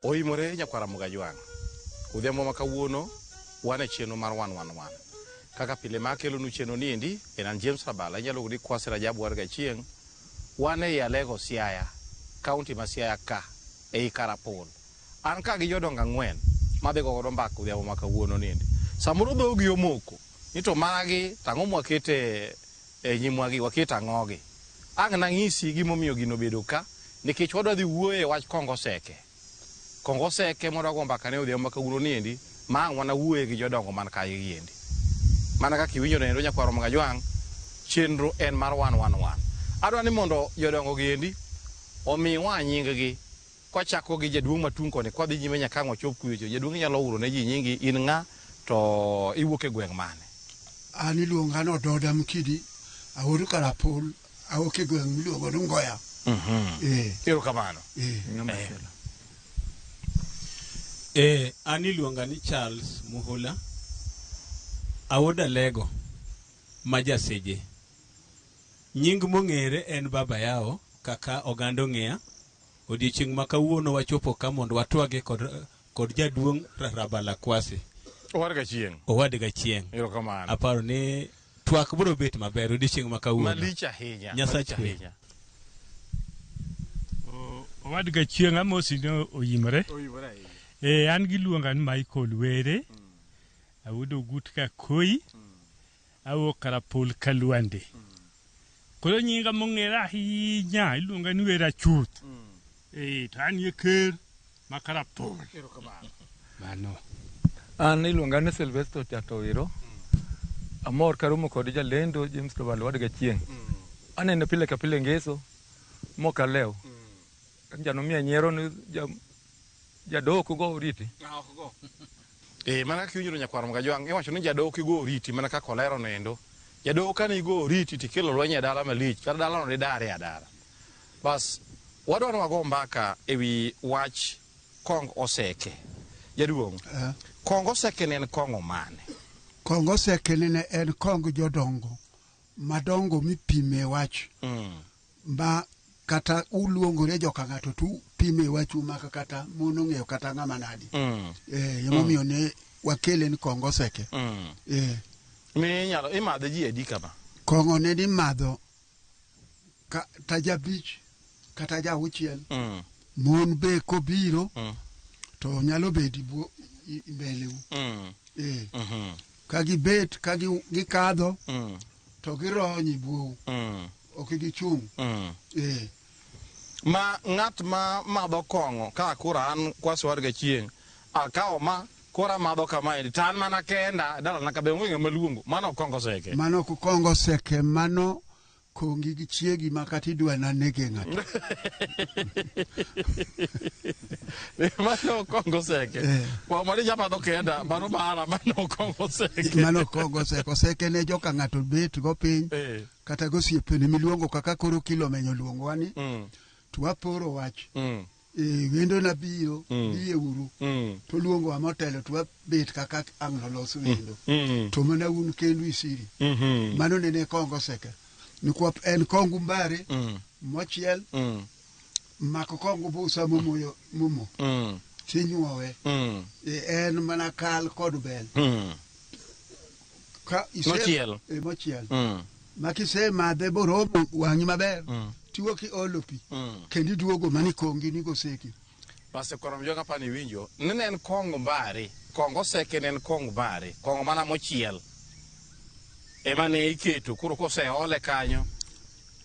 Oimore nyakwar Ramogi Ajwang'. Odhiambo ma kawuono wan e chenro mar wan wan wan. Kaka pile ma akelonu chenro ni endi en an James Rabala, inyalo luongo ni Kwasi Rajabu war Gachieng'. Wan ei Alego Siaya, kaunti ma Siaya ka, ei Karapol. An ka gi jodongo ang'wen madhi go godo mbaka odhiambo ma kawuono ni endi. Samoro dhogi omoko ni to magi to ang'o mwakete e nyimwa gi, waketo ang'o gi. Ang' nang'isi gimomiyo gino obedo ka, nikech wadwa dhi wuoyo e wach kong oseke. Kong oseke mwadwa go mbaka ne odhiambo ma kawuono ni endi, ma ang' wanawuoye gi jodongo man kae gi endi. Mana kaka iwinjo no endo nyakwar Ramogi Ajwang', chenro en mar wan wan wan. Adwa ni mondo jodongo gi endi omiwa nying gi Kwachako gi jaduong' ma tung' koni kwadhi nyime nyaka ang' wachop kucho. Jaduong' inyalo uro ne ji nyingi, in ng'a to iwuok e gweng' mane? An iluonga ni Ododa Mkidi, awuok Karapul, awuok e gweng' miluongo ni Ngoya. Eh, Erokamano. eh. Ng'ama chielo. Eh, an iluonga ni Charles Muhula. Awuod Alego ma jaseje. Nying mong'ere en Baba Yao kaka oganda ong'eya. Odiechieng' ma kawuono wachopo ka mondo watwage kod, kod jaduong' Rabala Kwasi. Owad gachieng'. Owad gachieng'. Erokamano. Aparo ni twak biro bet maber odiechieng' ma kawuono. Malich ahinya. Nyasach malich kwe. ahinya. Owad gachieng' amosi ni oyimore. Oyimore ahinya. Eh, an giluonga ni Michael Were. Awuod Ogut Kakoi. Awuok Karapul Kalwande. Koro nyinga mong'ere ahinya iluonga ni Were Achuth. Eh, to an ye ker ma Karapul. Mano. An iluonga ni Sylvester Otiato Wiro. Amor karomo kod jalendo James Kabalo wadga chieng'. Anene pile ka pile ngeso mok alew. Jano miya nyiero ni ja- Jadoho ok go oriti. Eh, mana kaka iwinjo nyakwar Mgajwang' iwacho ni jadoho kigo oriti mana kaka olero noendo. Jadoho kane igo oriti tikelo lweny e dala malich kata dalano didare adara. Bas wadwa ni wago mbaka ewi wach kong oseke. Jaduong', Eh. kong oseke ne en kong'o mane? Kong oseke nene en kong jodongo madongo mipime wach. Ma kata uluongore joka ng'ato to upime wachu maka kata mon ong'eyo kata ng'ama nadi. Eh, emomiyo ne wakele ni kong oseke. Eh, Mi inyalo imadhe ji adi kama? kong'o ne ni madho kata jabich kata jauchiel. Mon be kobiro to nyalo bedo ibwo i- mbeleu. Eh, ka gibet ka gi- gikadho to girony e bwou ok gichung' eh Ma ng'at ma madho kong'o ka koro an kwasi war gachieng' akawo ma koro amadho kamaendi to an mana kenda dalana ka be onge ng'ama luongo mano ok kongo seke. Mano ok kongo seke mano kongi gi chiegi ma kata idwa na nege ng'ato. Mano ok kongo seke. Eh. Wa mano jamadho kenda mano mara mano ok kongo seke. Mano kongo seke oseke ne joka ng'ato bet go piny Eh. kata gosiepene miluongo kaka koro kilo menyo luongowa ni to waporo wach. E, wendo na biro biye uru to luongowa motelo to wabet kaka ang' nolos wendo to mana un kendu isiri. Mano nene kongo seke nikwop en kongu mbare mochiel mako kongu busa momoyo momo tinyuowe. E, en mana kal kod bel ka ise Mochiel. E, mochiel ma kisemadhe boromo wang'i maber tiwuok iolo pi kendo iduogo mani kongi ni goseki. Pastor Korom Joka pani winjo ni ne en kong mbari, kong oseke ne en kong mbari, kong'o mana mochiel ema ne iketo koro koseole kanyo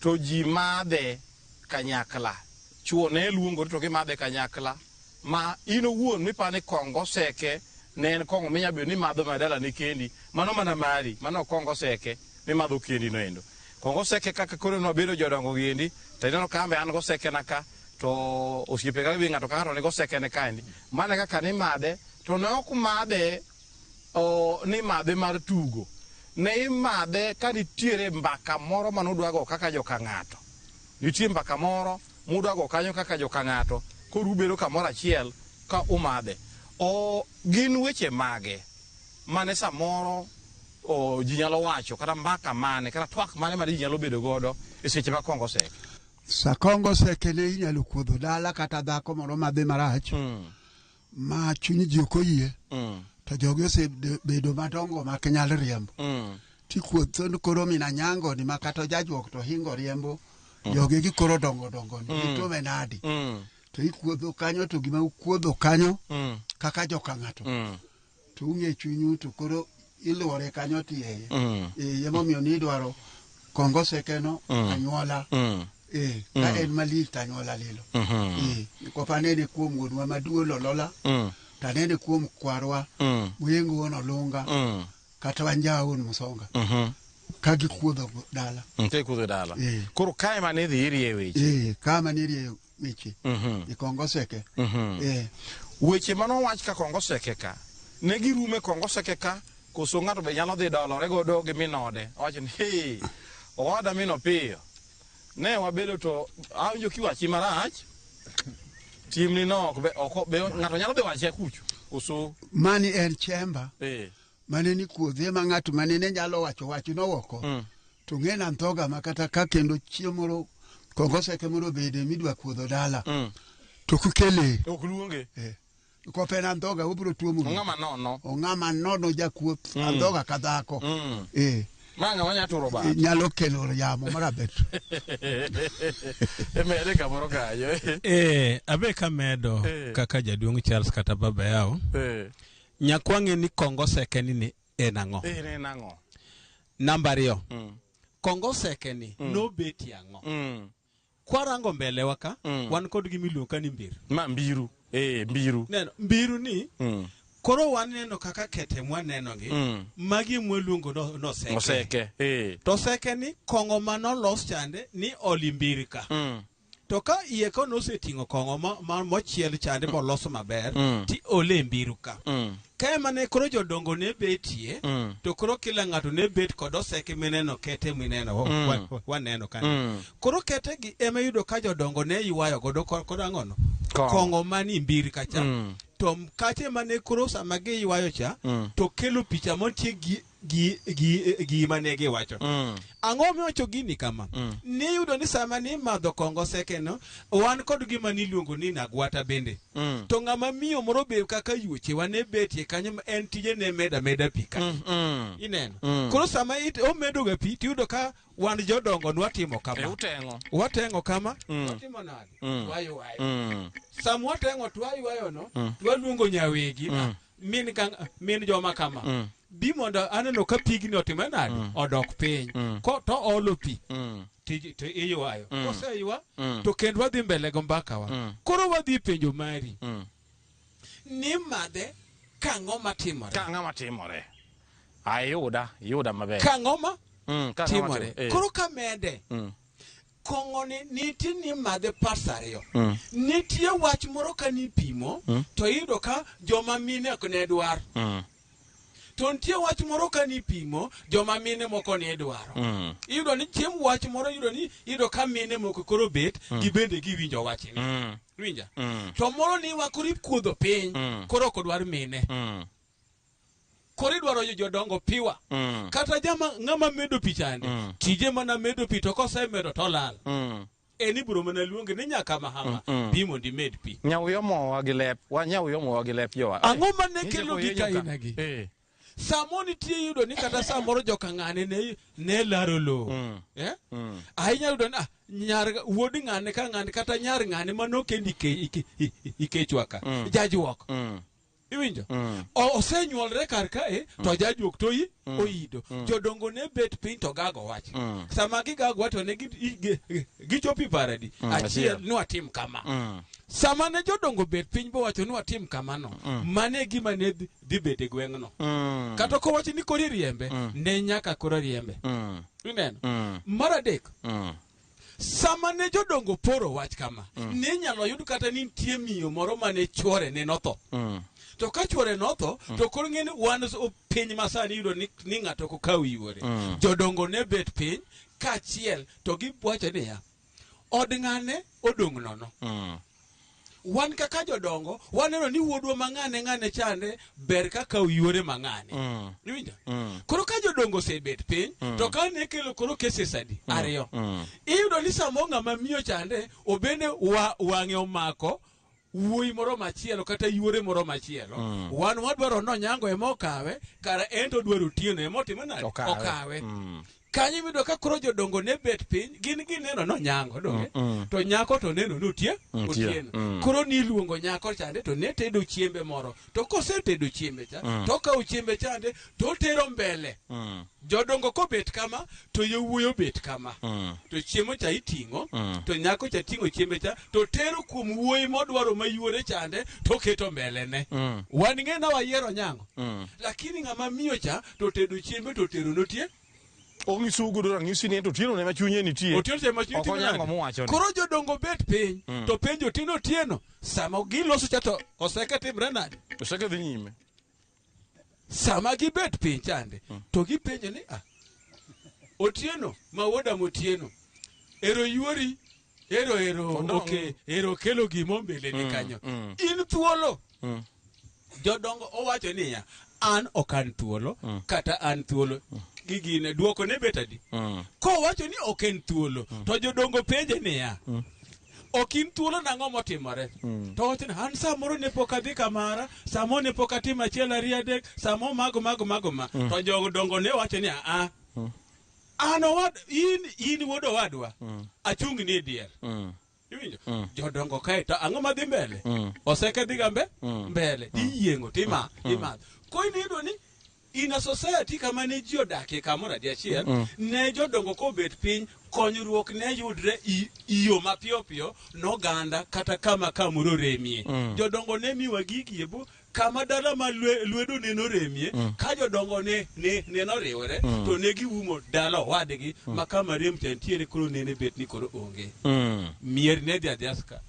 to ji madhe kanyakla. Chuo ne luongore to gimadhe kanyakla ma in owuon mipani kong oseke ne en kong'o minya bedo ni imadho mana dalani kendi, mano mana mari, mano ok kong oseke mimadho kendi no endo. Kong oseke kaka koro nwabedo jodongo gi endi, to ineno ka ambe an goseke na ka, to osiepe ka be ng'ato ka ng'ato ni goseke ne kaendi. Mano e kaka nimadhe, to ne ok madhe o, ni madhe mar tugo. Ne imadhe ka nitiere mbaka moro mane udwa go kaka joka ng'ato. Nitie mbaka moro mudwa go kanyo kaka joka ng'ato, koro ubedo kamoro achiel ka umadhe. O, gin weche mage mane samoro o, ji nyalo wacho kata mbaka mane kata twak mane ma ji nyalo bedo godo e seche ma kongo oseke? Sa kongo oseke ne inyalo kuodho dala kata dhako moro madhi marach. Ma chuny ji ok oyie Mm. to jogi osebedo madongo ma ok nyal riembo. Mm. Tikuotho ni koro min Anyango ni ma kata ojajuok to hingo riembo jogi gi koro dongo dongo ni gitome nadi. Mm. To ikuodho kanyo to gima ukuodho kanyo Mm. kaka joka ng'ato Mm. to ung'e chunyu to koro iluore kanyo tiyeye. Mm. Eh, emomiyo nidwaro kongo sekeno anyuola. Mm. Eh, ka en malich to anyuola lilo. Mhm. Eh, nikop anene kuom wuonwa maduong' Lolola, Mm. to anene kuom kwarwa Mm. Muyengo wuon Olunga, Mm. kata Wanjawa wuon Musonga, Mhm. ka gikuodho dala. Nitie kuodho dala. Eh. Koro kae mane idhi irie weche. Eh, kama nirieyo weche Mhm. e kongo seke. Mhm. Eh, Weche manowach ka kongo seke ka, ne girume kongo seke ka, koso ng'ato be nyalo dhi dolore godo gi min ode. Owacho ni, "Hey, owada min Opiyo, ne wabedo to awinjo kiwachi marach, timni no ok be, ok be ng'ato nyalo dhi wache kucho." Koso, mani en chemba eh, mane ni kuodhe ma ng'at mane ne nyalo wacho wach no oko. Mm. To ng'e na ndhoga ma kata ka kendo chieng' moro kongo seke moro bede midwa kuodho dala. Mm. To kukele. Ok luonge. Eh. Nikop en andhoga obiro tuomo. Ong'ama nono. Ong'ama nono jakuoth andhoga ka dhako. Mm. Eh. Ma ng'ama nya turo bat. Nyalo kelo yamo marabet. Emede kamoro kanyo. Eh, abe kamedo Eh. kaka jaduong' Charles kata baba yao. Eh. Nyakwang'e ni kongo seke ni ni en ang'o? Eh, ne nang'o? Namba ariyo. Mm. Kongo seke ni nobetie ang'o? Mm. Kwarango mbele wa ka, Mm. wan kod gimiluongo ka ni mbir. Ma mbiru. Eh, mbiru. Neno, mbiru ni Mm. koro waneno kaka kete mwaneno gi Mm. magi mwaluongo no, no seke. Oseke. Eh. To seke ni kong'o manolos chande ni oli mbir ka. Mm. To ka iye ka noseting'o kong'o ma, ma, mochiel chande molos maber Mm. ti ole e mbiru ka. Mm. Ka ema ne koro jodongo ne betie Mm. to koro kila ng'ato ne bet kod oseke mineno kete mineno Mm. wa, waneno kanyo. Mm. Koro kete gi ema iyudo ka jodongo ne ywayo godo kod ang'ono Kong'o. kong'o mani mbir kacha. Mm. To kache mane koro sama giywayo cha Mm. to kelo picha mantie gi gi gi gi mane giwacho. Mm. Ang'o miwacho gini kama? Mm. Niyudo ni sama nimadho kongo sekeno, wan kod gima niluongo ni nagwata bende. Mm. To ng'ama miyo moro be kaka yuochewa ne betie kanyo ma en tije ne meda meda pi ka. Mm. Mm. Ineno? Mm. Koro sama omedo ga pi tiyudo ka wan jodongo nwatimo E kama. uteng'o. Wateng'o kama, Mm. watimo nade? Mm. Twaywayo. Mm. Sama wateng'o twaywayo no, Mm. twaluongo nyawegi, Mm. min, ka, min joma kama. Mm. Bi mondo aneno ka pigni otime nade? Mm. Odok piny. Mm. Ko to olo pi. Mm. To iywayo. Mm. Koseywa, Mm. to kendo wadhi mbele go mbakawa. Mm. Koro wadhi penjo mari. Mm. Ni madhe kang'o matimore? Ka ng'ama timore. Ayuda, yuda maber. Kang'o ma Mm, ka ng'ama timore? Eh. Koro kamede, Mm. kong'o ni nitie ni madhe parts ariyo. Mm. Nitie wach moro ka nipimo, Mm. to iyudo ka joma mine ok ne dwar. Mm. To nitie wach moro ka nipimo, joma mine moko ne dwaro. Mm. Iyudo ni chieng' wach moro iyudo ni iyudo ka mine moko koro bet, gibende giwinjo wachni. Mm. Winja? Mm. To moro ni wa koro ikuodho piny, Mm. koro ok odwar mine. Mm. Koro idwaro jodongo piwa. Mm. Kata jama ng'ama medo pi chande, Mm. tije mana medo pi to kosemedo to olal. Mm. En ibiro mana luonge ni nyaka mahama, Mm, mm. bi mondo imed pi. Nyauyo mowa gi lep. Wa nyauyo mowa gi lep jowa. Ang'o mane Nitie kelo koyenyo gik ka. aina gi? Eh. Samo nitie iyudo ni kata samoro joka ng'ane ne laro lowo. Mm. Eh? Mm. Ahinya yudo ni ah, nyar wuod ng'ane ka ng'ane kata nyar ng'ane manokendi ikechwa ka. Mm. Jajuok. Mm. Iwinjo? Mm. Osenyuolre kar kae to jajuok to oido. Jodongo ne bet piny to gago wach. Mm. Sama gigago wach to ne gichopo e paradi. Achiel. Achiel ni watim kama. Mm. Sama ne jodongo bet piny bowacho ni watim kamano, mano e gima ne dhi bet e gweng'no. Mm. Kata kowacho ni koro iriembe, ne nyaka koro riembe. Mm. Ineno? Mm. Mar adek, Mm. sama ne jodongo poro wach kama, ne inyalo yud kata ni nitie miyo moro mane chuore ne notho. Mm. To ka chuore notho, to koro ng'e ni wan piny masani iyudo ni ng'ato ok okaw yuore. Mm. Jodongo ne bet piny kaachiel to giwacho niya, od ng'ane odong' nono. Mm. Wan kaka jodongo, waneno ni wuodwa ma ng'ane ng'ane chande ber ka kaw yuore ma ng'ane. Mm. Iwinjo? Mm. Koro ka jodongo osebet piny, to ka ne kelo koro cases adi? Ariyo. Mm. Iyudo ni samo ng'ama miyo chande, obende wang'e omako Wuoyi moro machielo kata yuore moro machielo. Wan wadwaro nonyango ema okawe, kara en to odwaro Otieno ema otimo nade? Okawe. Okawe. Kanyo iyudo ka koro jodongo ne bet piny, gin gineno nonyango donge? To nyako to neno ni Nitie. Otieno. Koro niluongo nyako chande to ne tedo chiembe moro. To kosetedo chiembe cha, to okawo chiembe chande to otero mbele. Jodongo kobet kama, to yowuoyi obet kama. To chiemo cha iting'o, to nyako cha ting'o chiembe cha, to tero kuom wuoyi modwaro ma yuore chande, to oketo mbele ne. Wan ng'e na wayiero nyango. Lakini ng'ama miyo cha to tedo chiembe to otero notie. Ong'iso godo ranyisi ni en to Otieno ne ma chunye nitie. Otieno cha ema chunye Ok timo onyango nade? mowacho ni. Koro jodongo bet piny, to penjo Otieno Otieno, sama giloso cha to oseke timre nade? Oseke dhi nyime. Sama gibet piny chande, to gipenjo ni ah, Otieno, ma wuoda Motieno, ero yuori, ero ero, Ondong'. okay, ero kelo gimo mbele ni kanyo. In thuolo. Jodongo owacho niya, an ok an thuolo, kata an thuolo. Gigine, duoko ne bet adi? Kowacho ni ok en thuolo, to jodongo penje niya, ok in thuolo nang'o motimore? To owacho ni an samoro ne pok adhi kamara, samoro ne pok atimo achiel ariyo adek, samoro mago mago mago ma. To jodongo ne wacho ni a an owad in in wuod owadwa, achung' ni e dier. Iwinjo? Jodongo kae to ang'o madhi mbele? Oseke dhi ga mbele. Tiyieng'o tima imadho. Koro iyudo ni in a society kama ne ji odakie kamoro achiel, ne jodongo kobet piny, konyruok ne yudre i yo mapiyo piyo noganda kata kama kamoro remie. Jodongo ne miwa gigi e bo kama dala ma lwedo neno remie, ka jodongo ne noriwore, to ne giumo dala owadgi ma kama rem cha nitiere koro nene bet ni koro onge. Mier ne dhi adhiya ka.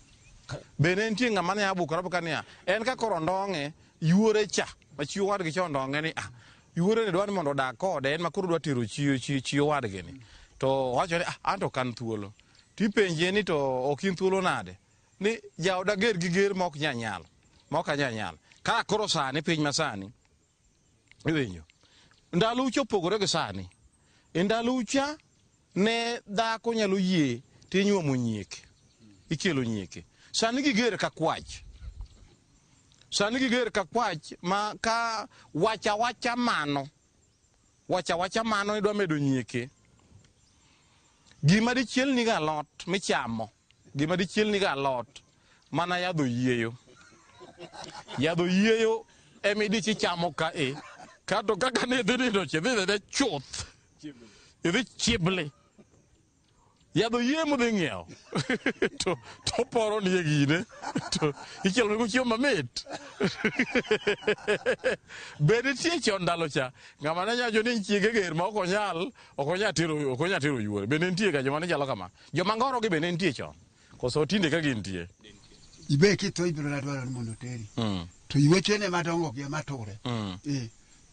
Be ne nitie ng'ama ne abukore abuka niya, en ka koro ondong'e, yuore cha, ma chi owadgi cha ondong'e ni ah, yuore ni dwa ni mondo odag kode, en ma koro dwa tero chi owadgi ni. To owacho ni ah, an to ok an thuolo. Tipenje ni to ok in thuolo nade? Ni jaoda ger gi ger ma ok nyal nyal, ma ok anyal nyal. Ka koro sani, piny masani, iwinjo, ndalo ucha opogore gi sani. E ndalo ucha ne dhako nyalo yie tinyuomo nyieke, ikelo nyieke. Sani giger ka kwach. Sani giger ka kwach ma ka wacha wacha mano. Wacha wacha mano idwa medo nyieke. Gima dichielni ga alot michamo. Gima dichielni ga alot mana yadho yieyo. Yadho yieyo ema idich ichamo ka e. Kato kaka ne idhi nindo cha, idhi ninde chuth. Idhi chibli. Yadho yieyo modhi ng'iewo. To poro ni e gine. To ichielo go chiemo mamit. Be nitie chon ndalo cha, ng'ama ne nyacho ni chiege ger ma ok onyal, ok onyal tero, ok onyal tero yuore. Be ne nitie ga joma ne chalo kama. Joma ngoro gi be ne nitie chon. Koso tinde ka gintie. Ibe kitho ibiro na dwaro ni mondo oteri. To iwechene madongo gi ema ture.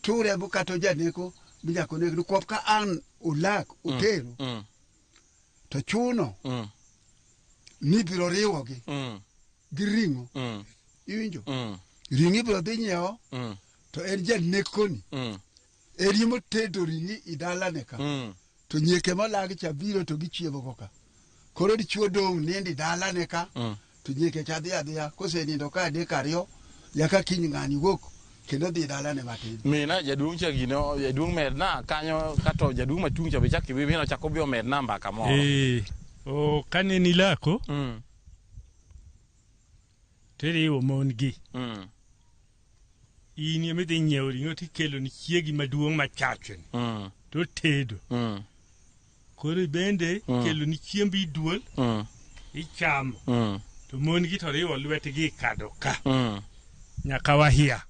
Ture bu kata janeko minyako neg nikwop ka an olak otero. To chuno ni ibiro riwogi gi ring'o. Iwinjo? Ring'o ibiro dhi nyiewo to en janekoni. En ema otedo ring'i i dalane ka. To nyieke molag cha biro to gichiemo go ka. Koro dichuo dong' nindo i dalane ka. To nyieke cha dhi adhiya kosenindo ka adek ariyo nyaka kiny ng'ani wuok kendo dhi dalane matin. Mina jaduong' cha gino, jaduong' medna kanyo kato jaduong' matung' cha be chak ibi mina chako bi omedna mbaka moro. O kane nilako tiriwo mon gi. In ema idhi nyiewo ring'o tikelo ni chiegi maduong' machachni. To tedo. Koro bende kelo ni chiembi duol ichamo. To mon gi to riwo lwetgi kado ka. Nyaka wahia.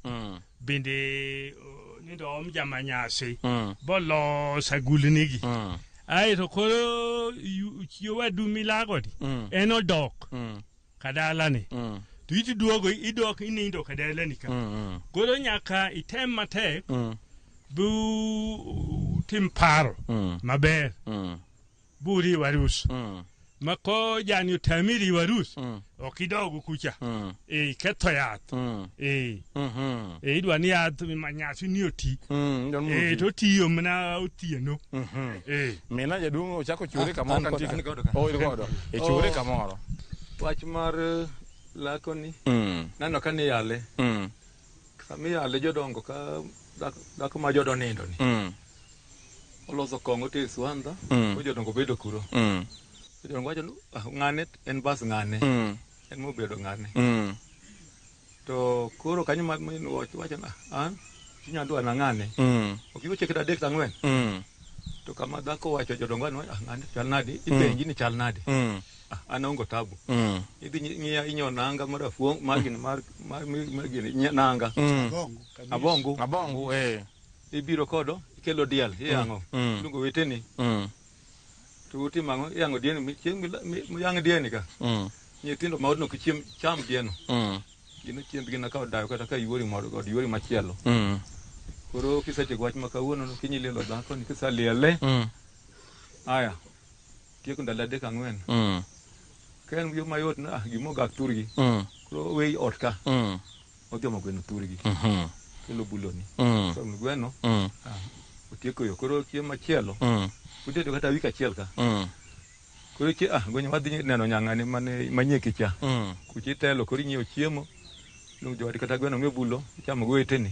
Bende nindo om jama nyasi. Bolos agulnigi. Aeto koro chi owadu milagoni en odok kadalani. To itiduogo idok inindo kadalani ka. Koro nyaka item matek bu tim paro maber bu riw arus. Ma ko jani otami riw arus ok idog kucha. Ketho yath. Idwa ni yath ma nyasi ni oti. To otiyo mana otieno. Mina jaduong' ochako chiwore kamoro An ka nitie godo ka. Oh, in godo. E chiwore kamoro. Wach mar Lakoni naneno ka niyale. Sama iyale jodongo ka dhako ma jodo nindo ni. Oloso kong'o otere e swandha, koro jodongo bedo kuro. Jodongo wacho ni "Ah, ng'ane en bas ng'ane. En mobedo ng'ane. To koro kanyo ma min wacho ni "Ah, an chunya dwa na ng'ane. Ok iweche kata adek ang'wen. To kama dhako wacho jodongo ni "Ah, ng'ane chal nadi, ipenji ni chal nadi. Ah, an aonge tabu. Idhi ng'iya inyo nanga mar afuong' mar gini mar mar mar gini nanga. Abongo. Abongo. Abongo eh. Ibiro kodo ikelo diel iyang'o. Iluongo weteni. To utimo ang'o? Iyang'o dieni chieng' miyang' dieni ka. Nyithindo ma odno ok chiem cham dieno. Gino chiembgi na ka odayo kata ka yuori moro kod yuori machielo. Koro kisetieko wach ma kawuono no kiny ilielo dhako ni kiseliele. Aya. Tieko ndalo adek ang'wen. Ka en yo mayot na gima ogak thurgi. Koro oweyi ot ka. Odhi omo gweno thurgi. Kelo buloni. Oseomo gweno. Otieko yo. Koro chieng' machielo. Utedo kata wik achiel ka. Koro ah gonyo wadhi neno nyang'ane mane manyieki cha. Kucha itelo koro inyiewo chiemo. Luong joodi kata gweno mibulo ichamo gi oweteni.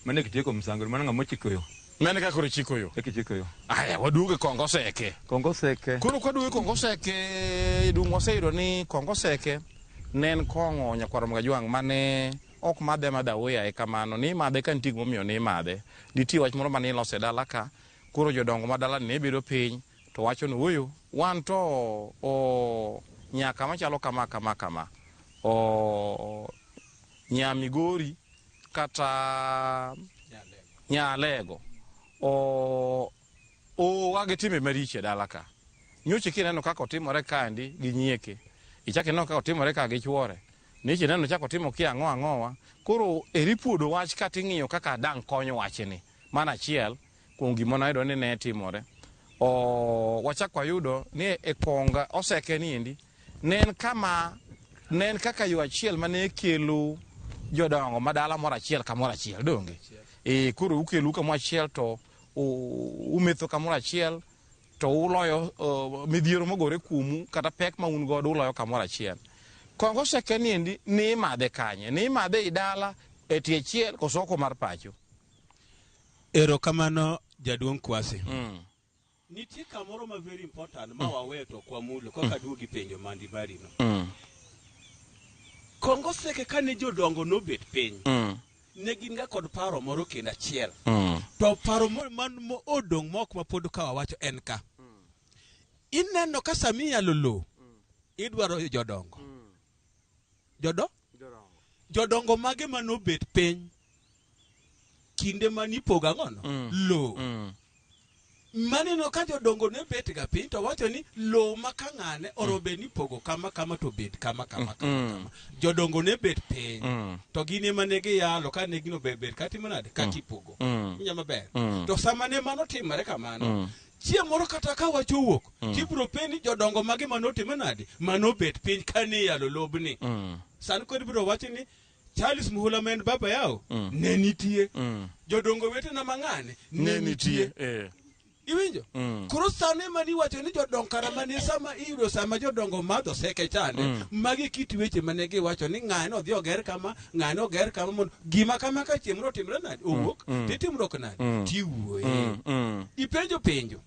Mano e kitieko msango mano ng'ama ochiko yo. Mano kaka koro ichiko yo. Eka ichiko yo. Aya, waduogo e kongo seke. Kongo seke. Koro kwaduogo e kongo seke, dung' waseyudo ni kongo seke ne en kong'o nyakwar Mgajwang' mane ok madhe amadha aoyaye kamano, ni imadhe ka nitie gimomiyo ni imadhe. Nitie wach moro mane iloso e dala ka, koro jodongo ma dala ne bedo piny to wacho ni ooyo, wan to o nyaka machalo kama kama kama, o Nyamigori kata Nyalego o owa gi timbe maricho e dala ka. Nyocha kineno kaka otimore kaendi gi nyieke, ichak ineno kaka otimore ka gi chuore, nyocha ineno chak otimo ki ang'o ang'owa. Koro eri puodo wach kata ing'iyo kaka dang' kony wachni. Mano achiel kuom gima nayudo ni ne timore. O, wachak wayudo ni e konga oseke niendi ne en kama ne en kaka yo achiel mane kelo jodongo ma dala moro achiel kamoro achiel donge e koro ukelu kamoro achiel to umetho kamoro achiel to uloyo midhiero mogore kuomu kata pek ma un godo uloyo kamoro achiel. Kongo oseke niendi ni imadhe kanye? Ni imadhe i dala e tie chiel koso oko mar pacho? Erokamano jaduong' Kwasi. Nitie kamoro ma very important ma waweyo to ok wamulo kaka duogi penjo mandi mari no. Kongo seke kane jodongo nobet piny, ne gin ga kod paro moro kendo achiel. To paro man odong' mok ma pod ka wawacho en ka. Ineno ka sami iyalo lowo, idwaro jodongo. Jodo? Jodongo mage manobet piny kinde mane ipogo ang'ono? Lowo. Maneno ka jodongo ne bet ga piny to wacho ni lowo ma ka ng'ane oro bed ni ipogo kama kama to bed kama kama kama kama. Jodongo ne bet piny to gin ema ne giyalo ka ne gino bet katimo nade kaka ipogo. Iwinjo maber? To sama ne mano timore kamano, chieng' moro kata ka wach owuok, tibiro penj ni jodongo mage manotimo nade manobet piny kane iyalo lobni. Sani koro ibiro wach ni Charles Muhula ma en baba yao ne nitie. Jodongo wetena mang'ane ne nitie. Iwinjo? Koro sani ema niwacho ni jodong kara mane sama iyudo sama jodongo madho seke chande, magi kit weche mane giwacho ni ng'ane odhi oger kama, ng'ane oger kama mondo gima kama ka chieng' moro otimre nade, owuok, titimruok nade, tiwuoye. Ipenjo penjo,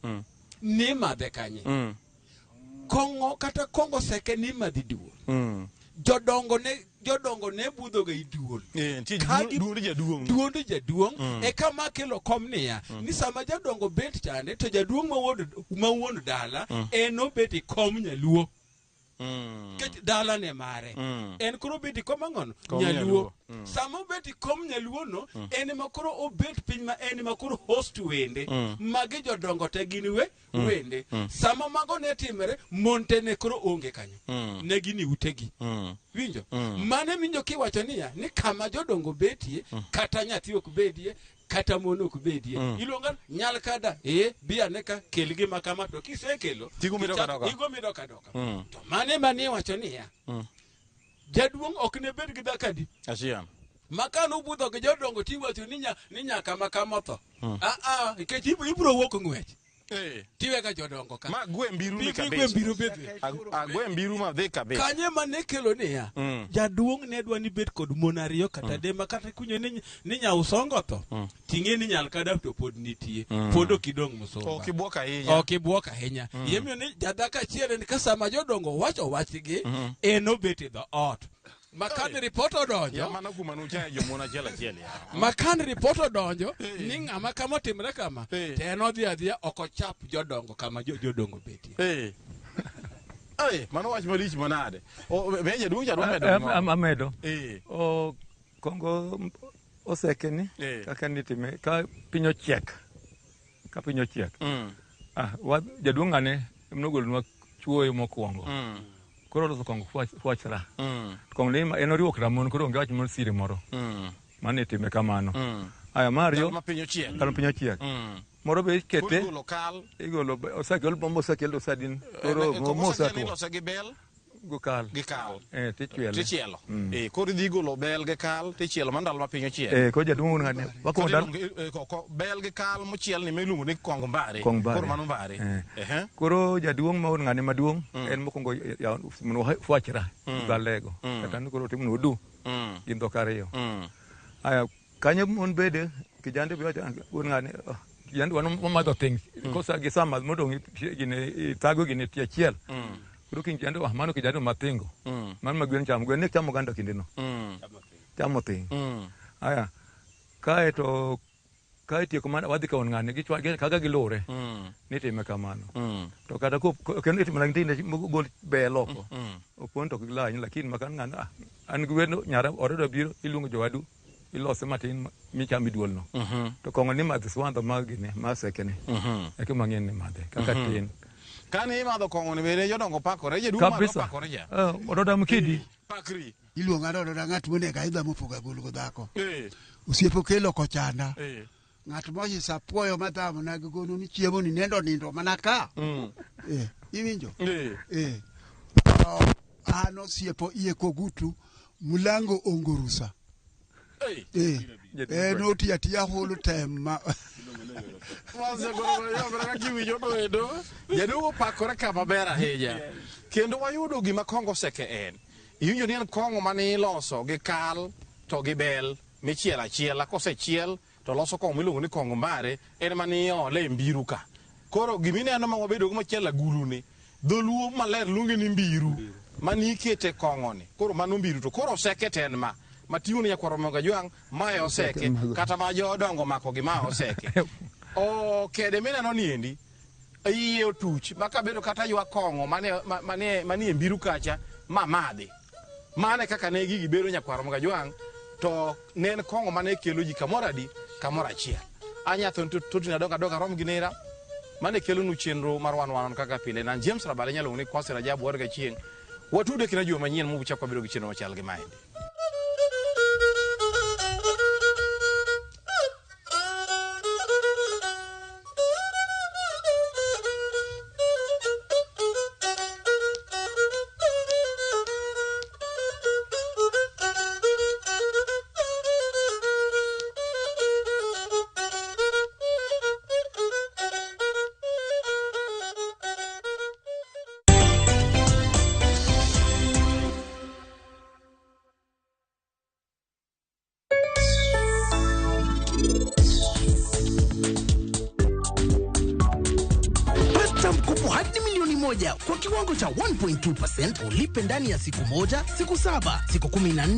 ni madhe kanye? Kong'o kata kongo seke ni madhi duol. Jodongo ne budho ga i duol. Duond jaduong'. Duond jaduong' e kama kelo kom niya, ni sama jadongo bet chande to jaduong' ma wuon dala en obet e kom nyaluo. Nikech dala ne mare. En koro obet e kom ang'ono? Nyaluo. Sama obet e kom nyaluo no, en ema koro obet piny ma en ema koro host wende. Magi jodongo te gin wende. Sama mago ne timore, mon te ne koro onge kanyo. Ne gin e utegi. Winjo? Mano winjo kiwacho niya, ni kama jodongo betie, kata nyathi ok bedie, kata mon ok bedie. Iluonga nyal kada, bi ane ka, kel gima kama, to kisekelo, Tigo midoka doka. Igo midoka doka. To mano ema ne iwacho niya, jaduong' ok ne bed gi dhako adi? Achiel. Ma ka nobudho gi jodongo tiwacho ni nyaka ma kama otho. Nikech ibiro wuok ng'wech. Tiwega jodongo ka. Ma gwe mbiru ni Gwe kabisa. mbiru bedhe. Agwe mbiru ma dhi kabisa. Kanye mane kelo niya, jaduong' ne dwa ni bet kod mon ariyo kata adek ma kata kunyo ni nyausongo tho, ting'e ni nyal kadap to pod nitie, pod ok idong' musumba. Ok ibuok ahinya. Ok ibuok ahinya. Yemiyo ni jadhako achiel en ka sama jodongo wacho wachgi, en obet e dhoot. Ma kan ripot odonjo, Ya mano kuma nuchaye jomon achiel achiel ya. ma kan ripot odonjo ni ng'ama kama otimre kama, to en odhi adhiya ok ochap jodongo kama jodongo betie. Mano wach malich manade. Be jaduong' cha dwa medo gimoro? Amedo. O kongo oseke ni kaka nitime ka piny ochiek. Ka piny ochiek. Jaduong' ng'ane nogolonwa chuoyo mokwongo. Koro oloso kongo fwachra. Kongo ni en oriwo ramon koro onge wach moro siri moro. Mano itime kamano. Aya mar ariyo. Ndalo ma piny ochiek. Ndalo piny ochiek. Moro be ikete. Igolo kal. Igolo osegol bombo osekel osadin. Koro Kongo mose oseke atwo. ilose gi bel. Go kal. Gi kal. Tichiele. Tichielo. Koro idhi golo bel gi kal tichielo mana ndalo ma piny ochiek. Koro jaduong' ng'ane. Wakwongo Koro bel gi kal mochiel ni miluongo ni kong mbare. Kong mbare. Koro mano mbare. Koro jaduong' ma wuon ng'ane maduong' en mokwongo fwachra galego. Kata ni koro timno odu. Gin dhok ariyo. Aya kanyo mon bede kijande be wacho wuon ng'ane kijande wan wamadho thing. Kosa gi sama modong' gine thago gine tie achiel. Koro kijande mano kijande mathingo. Mano ma gwen chamo. Gwen ne chamo oganda kindeno. Chamo thing. Aya kae to kae tieko mana wadhi ka wuon ng'ane gichwa kaka gilure. Nitime kamano. To kata kendo itimo na tinde gol bel oko. Opon to gilany lakini makan ng'ane an gi wendo nyara oredo biro iluongo jowadu ilose matin michamo iduolno. To kong'o ni madhi swandho mag gini ma sekene. Eka mang'eny ni madhe kaka tin. Kane imadho kong'o ni bende jodongo pakore, jaduong' malo pakore ja. Ododa mkidi. Pakri. Iluonga ododa ng'at monego aidha mopogo agulu go dhako. Osiepo okelo kochanda. Ng'at moyisa puoyo madhamo na gigono ni chiemo ni nendo nindo mana ka. Iwinjo? An osiepo iye kogutu mulango ongorusa. En oti atiya holo tem ma Jaduong' opakore kama ber ahinya. Kendo wayudo gima kongo oseke en. Iwinjo ni en kong'o mane iloso gi kal to gi bel michielo achiela kosechiel to loso kong'o miluongo ni kong'o mbare en mane iole e mbiru ka. Koro gimineno ma wabedo go machielo agulu ni dholuo maler luonge ni mbiru mane ikete kong'o ni. Koro mano mbiru to koro oseke to en ma. Mating'o ni nyakwar Ramogi Ajwang' mae oseke kata ma jodongo omako gi ma oseke. O kede mineno ni endi iye otuch ma kabedo kata ywa kong'o manie mbiru kacha ma madhi. Mane kaka ne gigi bedo nyakwar Ramogi Ajwang' to ne en kong'o mane kelo ji kamoro adi kamoro achiel. Anyatho totni adongo adoga rom gi nera mane kelonu chenro mar wan wan kaka pile nan James Rabale nyalo ni Kwasi Rajabu warga chieng'. Watude kina juma manyien mubuchako wabedo gi chenro machal gi maendi. Kwa kiwango cha 1.2% ulipe ndani ya siku moja, siku 7, siku 14.